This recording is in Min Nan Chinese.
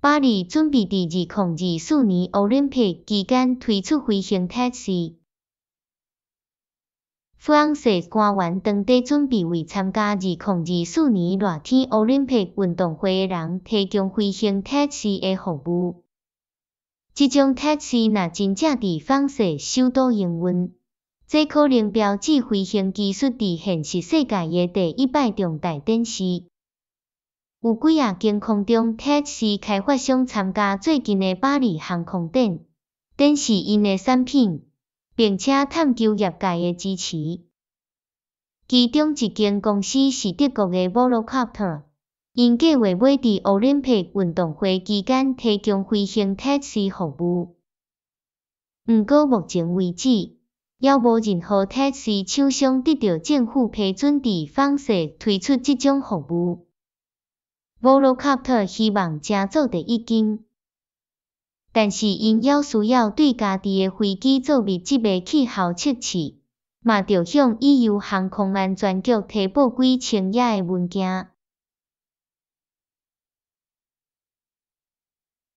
巴黎準備佇2024年奧林匹克期間推出飛行 taxi。法蘭西官員當地準備為參加2024年熱天奧林匹克運動會的人提供飛行 taxi 的服務。這種 taxi 若真正佇法蘭西首都營運，這可能標誌飛行技術佇現實世界的第一擺重大展示。有幾仔間空中 taxi 開發商參加最近的巴黎航空展，展示𪜶的產品，並且探求業界的支持。其中一間公司是德國的 Volocopter，𪜶計劃欲佇奧林匹克運動會期間提供飛行 taxi 服務。毋過目前為止，猶無任何 taxi 廠商得著政府批准佇法蘭西推出這種服務。Volocopter 希望成做第一間，但是𪜶猶需要對家己的飛機做密集的氣候測試，嘛著向 EU 航空安全局提報幾千頁的文件。